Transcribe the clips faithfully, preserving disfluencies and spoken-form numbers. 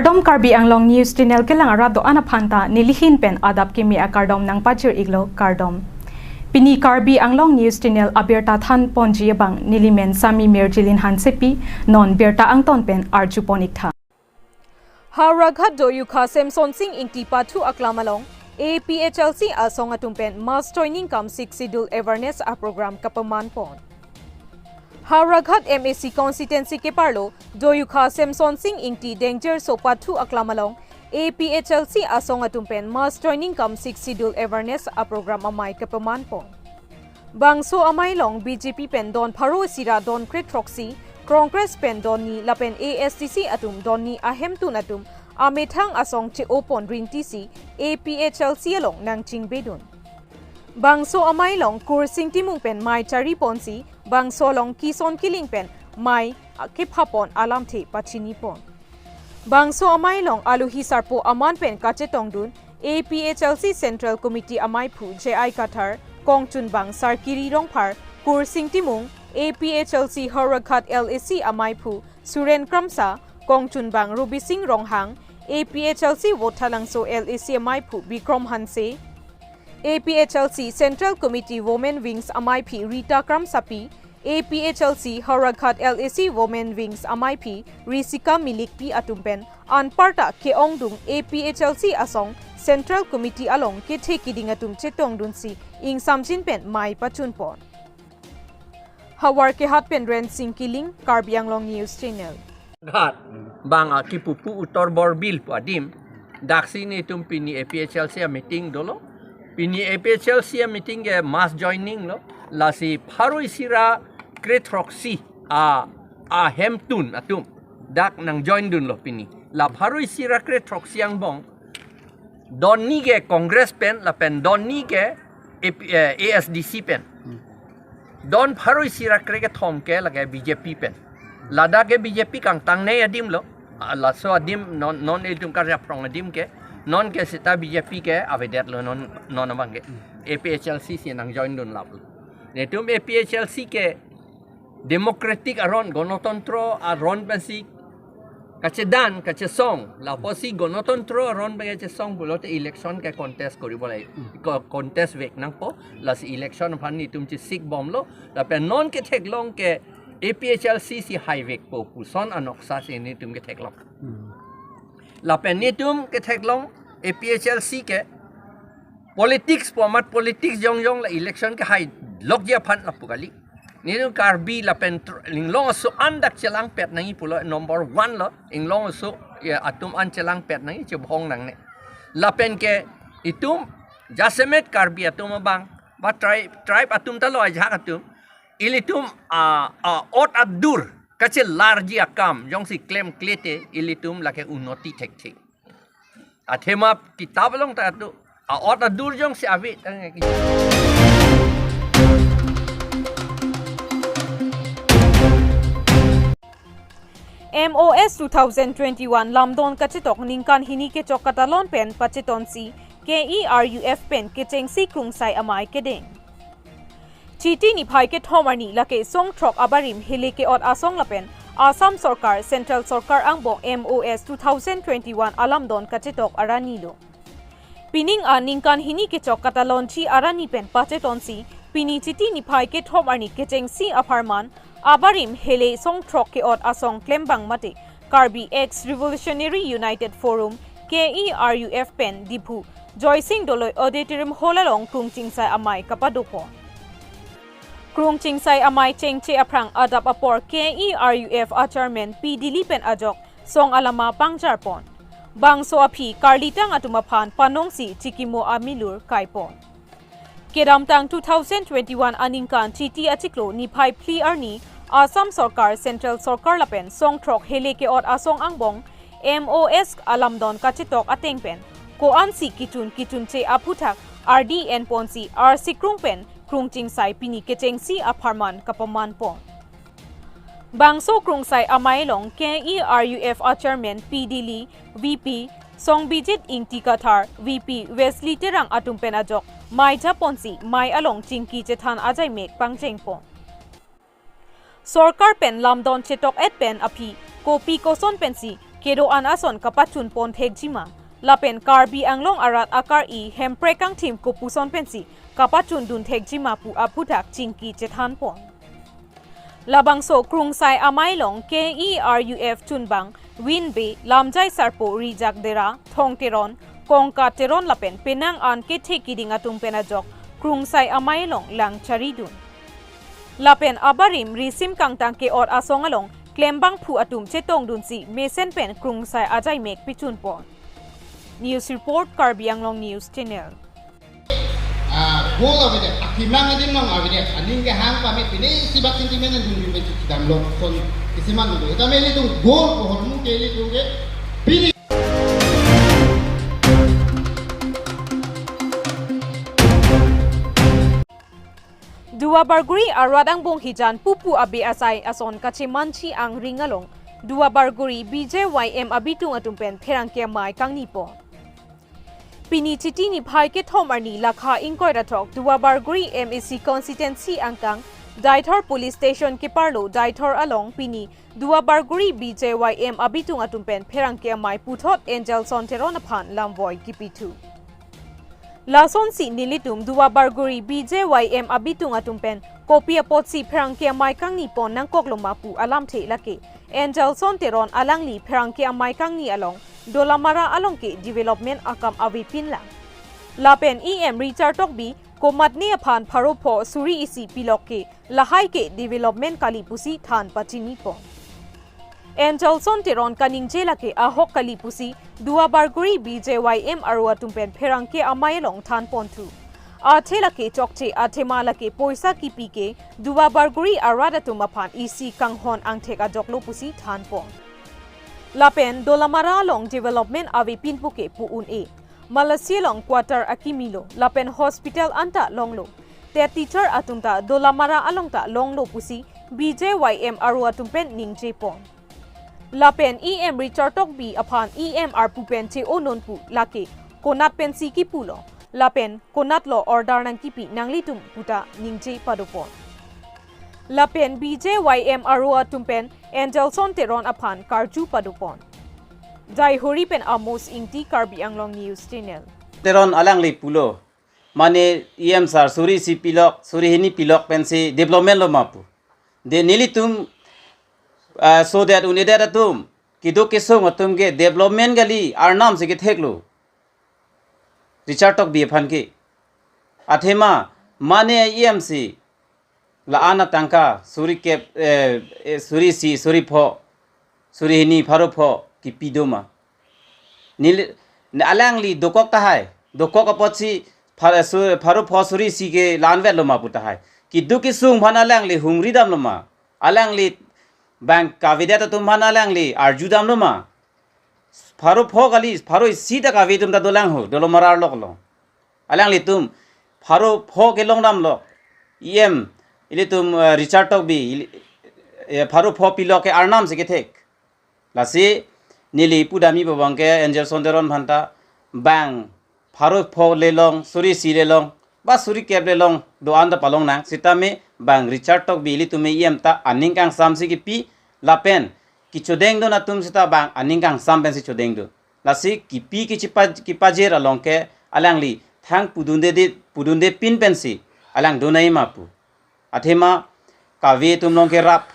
Kardom, Karbi Anglong News Channel kelang arat do-an aphanta nelihin pen adap kimi akardom nangpajir-iklo, kardom. Pini Karbi Anglong News Channel abirta thanponji abang nelimen Sami Mirjilin Hansepi, non birta angton pen arjupon-iktha. Howraghat Doyukha Semsonsing Ingti pathu aklam along A P H L C asong atum pen mass joining cum Sixth Schedule awareness aprogram kapamanpon. Howraghat M A C constituency keparlo Doyukha Semsonsing Ingti Danger So pathu aklam along A P H L C asong atum pen mass joining cum Sixth Schedule awareness aprogram amei kapamanpon. Bangso amei along B J P pen don pharo isi ra don kre throksi, Congress pen don ni lapen A S D C atum don ni ahemtun atum amethang asong che-opon rintisi A P H L C along nangchingbedun. Bangso amei along Kursing Timung pen mei chariponsi, bangso along kison kiling pen mei kephapon alamthe pachinipon. Bangso amei along alohi sarpo aman pen kachetongdun A P H L C Central Committee ameiphu J I Kathar, kongchunbang Sarkiri Rongphar, Kursing Timung, A P H L C Howraghat L A C ameiphu Suren Kramsa, kongchunbang Rubising Ronghang, A P H L C Vothatlangso L A C ameiphu Bikrom Hanse, A P H L C Central Committee Women Wings ameiphi Rita Kramsapi, A P H L C Howraghat L A C Women Wings ameiphi Risika Milikpi atum pen anparta ke-ongdung A P H L C asong Central Committee along kethe kiding atum chetongdunsi ingsamjin pen mei pachunpon. Howraghat pen Rensing Killing, Karbi Anglong News Channel. Ghat bang akipupu Uttar Borbil pu adim. Daksi netum pini A P H L C a meeting dolo. Pini A P H L C a meeting ke mass joining lo. Lasi pharo isi ra kre throksi a, ahemtun atum dak nangjoindunlo pini. La pharo isi ra kre throksi angbong don ni ke Congress pen lapen don ni ke A P, eh, A S D C pen. Don pharo isi ra kre kethom ke lake B J P pen. Ladak ke B J P kangtangnei adim lo. Ah, laso adim non, non itum karjaphrong adim ke. Non ke seta B J P ke avedetlo non, non abang ke. A P H L C si nangjoindun laplo. Netum A P H L C ke democratic aron, gonotontro aron pensi kachedan, kachesong. Lapusi gonotontro aron pen kachesong pulote election ke contest koribo lai. Ko-, contest vek nangpo, lasi election aphan netum chesikbomlo. Lapen non ketheklong ke A P H L C si haivekpo puson anoksa si netum ketheklong. Lapen netum ketheklong A P H L C ke politics, format politics jongjong la election kehailokji aphan lapu kali. Netum Karbi lapen tr-, inglong aso an dak chelangpet nangji pulo number one lo, inglong aso, ya, atum an chelangpet nangji, chebhong nangne. Lapen ke itum jasemet Karbi atum abang, ba tribe, tribe atum ta lo, ajahak atum. Ilitum a, a-ot adur kachelarji akam jongsi klemkle te ilitum lake unnoti thekthe. Athema kitap along ta do. A-ot adur jongsi ave tang. M O S two thousand twenty-one lamdon kachetok ningkan hini kechok katalon pen pachetonsi K E R U F pen kechengsi krungsai amei kedeng. Chiti niphai kethom arni lake song throk abarim hele ke-ot asong lapen Assam Sorkar, Central Sorkar angbong M O S two thousand twenty-one alamdon kachetok arni lo. Pining aningkan hini kechok katalonji arni pen pachetonsi, pini Chiti niphai kethom arni kechengsi apharman, abarim hele song throk ke-ot asong klembang mate Karbi Ex Revolutionary United Forum, K E R U F pen Diphu Joysing Doloi Auditorium Hall along krungchingsai amei kapadopon. Krungchingsai amei chengche aphrang adap apor K E R U F a Chairman P Dili pen ajok song alama pangjarpon. Bangso aphi karlitang atum aphan panongsi chikimo amilur kaipon. Kedamtang two thousand twenty-one aningkan Chiti achiklo niphai phli arni Assam Sorkar, Central Sorkar lapen song throk hele ke-ot asong angbong M O S alamdon kachetok ateng pen ko-ansi kichun kichunche aphuthak ardi enponsi arsi krung pen krungchingsai pini kechengsi apharman kapamanpon. Bangso krungsai amei along K E R U F a Chairman P Dili, V P Songbijit Ingti Kathar, V P Wesley Terang atum pen ajok mei japonsi mei along chingki chethan ajaimek pangchengpon. Sorkar pen lamdon chetok-et pen aphi kopi koson pensi kedo-an ason kapachun pon thekjima, lapen Karbi Anglong arat akari hemprek kangthim kopuson pensi kapachun dun thekjima pu aphuthak chingki chethan pon. Labangso Krungsai Amei along K E R U F chunbang Winbe, Lamjai Sarpo, Rijak Dera, Thong Teron, Kongka Teron lapen penang an kethe kiding atum pen ajok Krungsai Amei along lang charidun. Lapen abarim risim kangtang ke-ot asong along klembangphu atum chetongdunsi mesen pen Krungsai ajaimek pichun pon. News report, Karbi Anglong News Channel. Ah, goal avedet, akimang adim nong avedet, aning kehang pame pine isi bak sentiment an dunjui pen chidam lo, son isi man do. Ita me ilitum goal ko hormu ke ilitum ke pini. Duar Bagori arat angbong hijan pupu abe asai ason kachemanchi angring along Duar Bagori B J Y M abitung atum pen pherangke amei kangni pon. Pini Chiti niphai kethom arni lakha ingkoi ra throk Duar Bagori M A C constituency angkang Deithor police station keparlo Deithor along pini Duar Bagori B J Y M abitung atum pen pherangke amei puthot Angelson Teron aphan lamvoi kipithu. Lasonsi nelitum Duar Bagori B J Y M abitung atum pen kopi apotsi pherangke amei kangni pon nangkok loma pu alamthe lake Angelson Teron alangli pherangke amei kangni along Dolamara along ke development akam avepin lang. Lapen E M Richard Tokbi komatne aphan pharo pho suri isi pilok ke lahai ke development kali pusi than pachini pon. Angelson Teron kaningje lake ahok kali pusi Duar Bagori B J Y M aro atum pen pherangke amei along than ponthu. Athe lake chokche athema lake poisa kipi ke Duar Bagori arat atum aphan isi kanghon angthek ajok lo pusi than pon. Lapen Dolamara along development avepin puke pu un-e. Malasi along quarter akimi lo, lapen hospital anta longlo. Te teacher atum ta Dolamara along ta longlo pusi B J Y M aro atum pen ningje pon. Lapen E M Richard Tokbi aphan E M arpu pen che-o non pu lake konat pensi kipulo, lapen konat lo order nangkipi nanglitum puta ningje pado pon. Lapen B J Y M aro atum pen Angelson Teron aphan karju pado pon. Daihori pen Amos Ingti, Karbi Anglong News Channel. Teron alangli pulo, mane E M sir suri isi pilok, suri hini pilok pensi development loma pu. De nelitum, ah, so that un-edet atum, keduk kesung atum ke development kali arnam si kethek lo. Richard Tokbi aphan ke. Athema, mane E M si la-an atangka suri kep, eh, eh, suri isi, suri pho, suri hini, pharo pho kipi doma. Neli, ne alangli dokok tahai, dokok apotsi phar-, su-, pharo pho suri isi ke la-an vet loma pu tahai. Keduk kesung aphan alangli hungri dam loma. Alangli bang kavedet atum aphan alangli arju dam loma. Pharo pho kali, pharo isi ta kave atum ta dolang ho, Dolamara arlok lo. Alanglitum pharo pho kelong damlo. E M, ilitum, eh, Richard Tokbi, ili-, eh, pharo pho pilok ke arnam si kethek. Lasi neli pudamji abang ke Angelson Teron aphan ta bang pharo pho le long, suri isi le long, ba suri kep le long, do-an ta palong nang, sitame bang Richard Tokbi ilitum E M ta aning kangsam si kipi, lapen kechodengdun atum sita bang aning kangsam pensi chodengdun. Lasi kipi kechipa-, kipajir along ke alangli thang pudunde de, pudunde pin pensi alang donai ma pu. Athema kave atum along ke rap,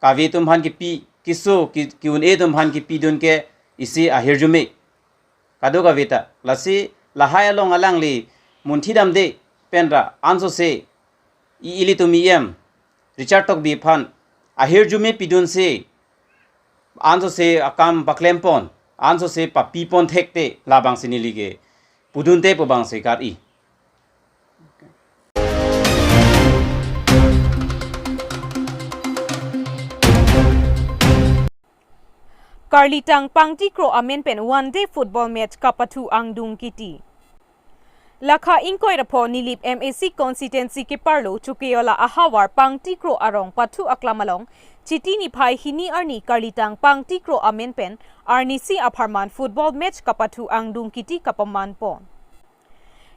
kave atum aphan kipi, keso, ki, ki-un-e atum aphan kipidun ke isi ahirjume. Kadokave ta. Lasi lahai along alangli munthi damde pen ra ansose i-, ilitum E M Richard Tokbi aphan ahirjume pidunsi ansose akam paklem pon, ansose papi pon thekte labangsi neli ke pudunte pu abangsi kar-i. Karlitang Pangtikro amen pen one day football match kapathu angdung kiti. Lakha ingkoi ra pho Nilip M A C constituency keparlo Chukeyola ahavar Pangtikro arong pathu aklam along Chiti niphai hini arni Karlitang Pangtikro amen pen arnisi apharman football match kapathu angdung kiti kapaman pon.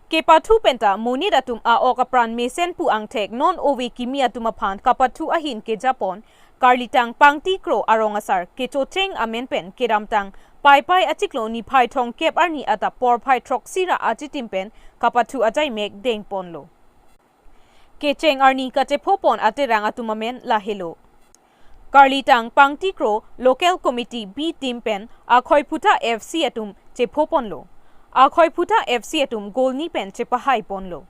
Kepathu penta monit atum a-ok apran mesen pu angthek non ove kimi atum aphan kapathu ahin kejapon Karlitang Pangti Kro arong asar kechocheng amen pen kedamtang Paipai achiklo niphai thomkep arni adap porphai throksi ra achitim pen kapathu ajaimek dengponlo. Kecheng arni kachephopon aterang atum amen lahelo: Karlitang Pangti Kro Local Committee B Team pen Akhoiphutha F C atum chephoponlo. Akhoiphutha F C atum goal ni pen chepahaiponlo.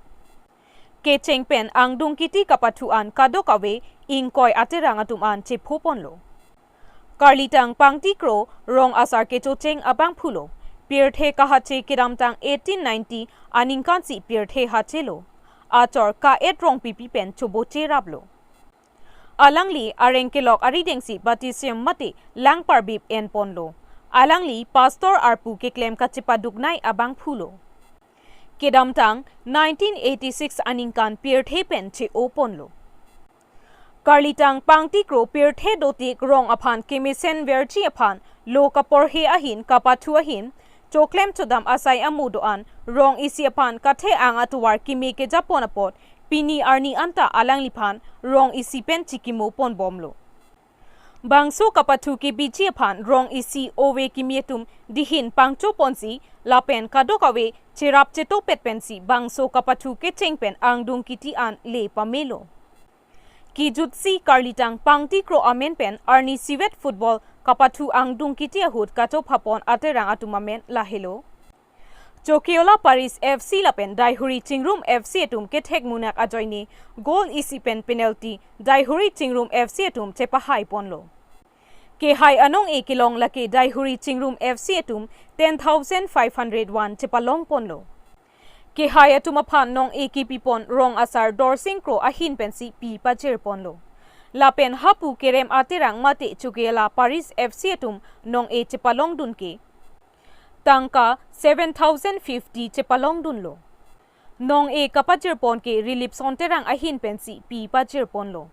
Kecheng pen angdung kiti kapathu an kadokave ingkoi aterang atum an chephoponlo. Karlitang Pangti Kro rong asar kechocheng abangphulo. Pirthe kahache kedamtang eighteen ninety aningkansi pirthe hachelo. Achor Ka-et Rongpipi pen chobocheraplo. Alangli areng kelok aridengsi baptism mate lang parbip enponlo. Alangli pastor arpu keklem kachepaduknei abangphulo. Kedamtang nineteen eighty-six aningkan pirthe pen che-oponlo. Karlitang Pangti Kro pirthe dotik rong aphan kemesen verji aphan lo kaporhe ahin kapathu ahin, choklem chodam asai amo do-an rong isi aphan kathe-ang atovar keme kejapon apot pini arni anta alangliphan rong isi pen chikimoponbomlo. Bangso kapathu kebiji aphan rong isi ove kimi atum dihin pangchoponsi lapen kadokave cherap chetopet pensi bangso kapathu kecheng pen angdung kiti an le pamelo. Kijutsi Karlitang Pangti Kro amen pen arni isivet football kapathu angdung kiti ahut kachophapon aterang atum amen lahelo: Chokiola Parish F C lapen Daihuri Chingrum F C atum kethek munak ajoine goal isi pen penalty Daihuri Chingrum F C atum chepahaiponlo. Kehai anong-e kelong lake Daihuri Chingrum F C atum ten thousand five hundred won chepalongponlo. Kehai atum aphan nong-e kepipon rong asar Dorsing Kro ahin pensi pi pajirponlo. Lapen hapu kerem aterang mate Chokiola Parish F C atum nong-e chepalongdun ke tangka seven thousand fifty chepalongdunlo. Nong-e kapajirpon ke Rilipson Terang ahin pensi pi pajirponlo.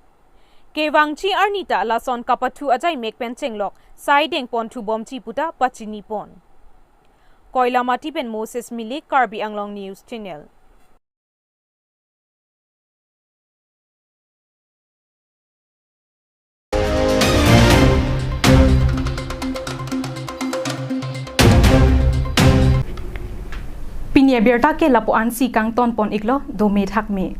Kevangji arni ta lason kapathu ajaimek pen chenglok sai dengponthubomji puta pachinipon. Koilamati pen Moses Milik, Karbi Anglong News Channel. Pini abirta ke lapu-ansi kangtonpon iklo, dome thakme.